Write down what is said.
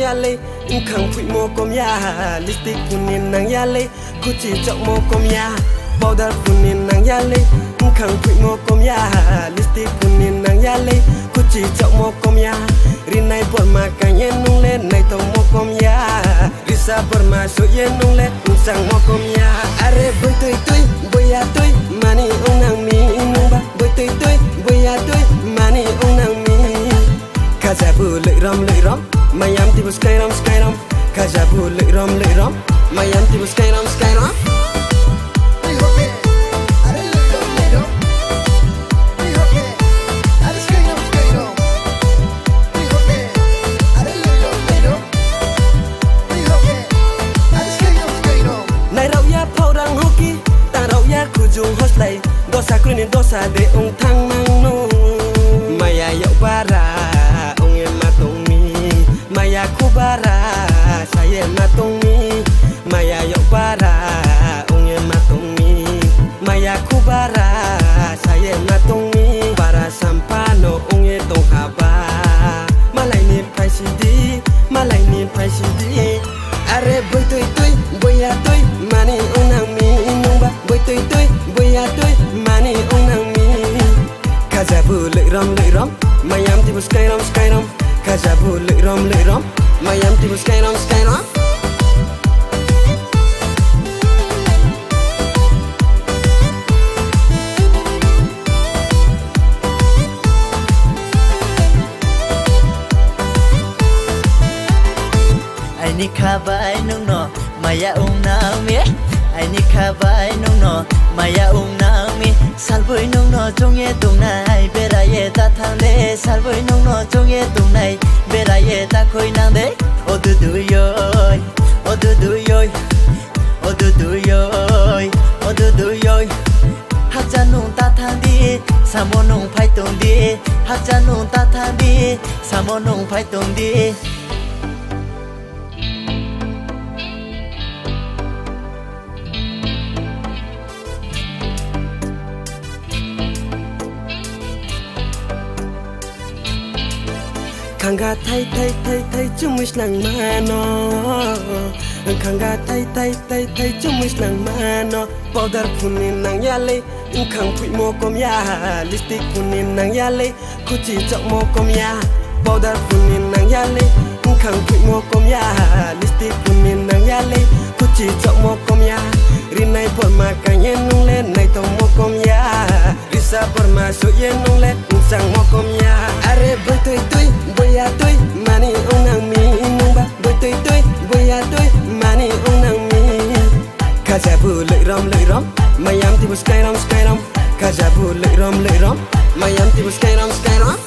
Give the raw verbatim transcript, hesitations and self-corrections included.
ya le, bkhang phoihmo kom ya, lipstick phun ni nang ya le, khuchi chaohmo kom ya, powder phun ni nang ya le, bkhang phoihmo kom ya, lipstick phun ni nang ya le, khuchi chaohmo kom ya, rinai borma kang ye nung le naithaomo kom ya, risa borma soih ye nung le bchangmo kom ya. Are boitoi toi, boiya toi, mani ong nang mi nungba, boitoi toi, boiya toi, mani ong nang mi. Khaja bu loihrom loihrom, mayam tibu skainrom skainrom. Khaja bu loihrom loihrom, mayam tibu skainrom skainrom. Nai rao ya phaurang hoki, tang rao ya khujung hoslai, dosa kroi ni dosa de ong thanng nang no. Maya yag bara ong ye ma tong mi, maya khu bara sa ye ma tong mi, maya yag bara ong ye ma tong mi, maya khu bara sa ye ma tong mi, bara sampha no ong ye tong ha ba. Malai ni phaisi di, malai ni phaisi di. Are boitoi toi, boiya toi, mani ong nang mi nungba, boitoi toi, boiya toi, mani ong nang mi. Khaja bu loihrom loihrom, mayam tibu skainrom skainrom. Khaja bu loihrom loihrom, mayam tibu skainrom skainrom. Aini kha bai nung no maya ong nang mi, aini kha bai nung no maya ong nang mi. Salboi nung no choung ye tongnai, bera ye ta thanng de. Salboi nung no choung ye tongnai, bera ye ta khoi nang de. O duduyoi, o duduyoi, o duduyoi, o duduyoi. Hakcha nung ta thanng di, samo nung phai tong di. Hakcha nung ta thanng di, samo nung phai tong di. Khanga thai thai thai thai chumui snang ma no. Khanga thai thai thai thai chumui snang ma no. Powder phun ni nang ya le, bkhang phoihmo kom ya. Lipstick phun ni nang ya le, khuchi chaohmo kom ya. Powder phun ni nang ya le, bkhang phoihmo kom ya. Lipstick phun ni nang ya le, khuchi chaohmo kom ya. Rinai borma kang ye nung le naithaomo kom ya. Risa borma soih ye nung le bchangmo kom ya. Are boitoi toi, boiya toi, mani ong nang mi nungba, boitoi toi, boiya toi, mani ong nang mi. Khaja bu loihrom loihrom, mayam tibu skainrom skainrom. Khaja bu loihrom loihrom, mayam tibu skainrom skainrom.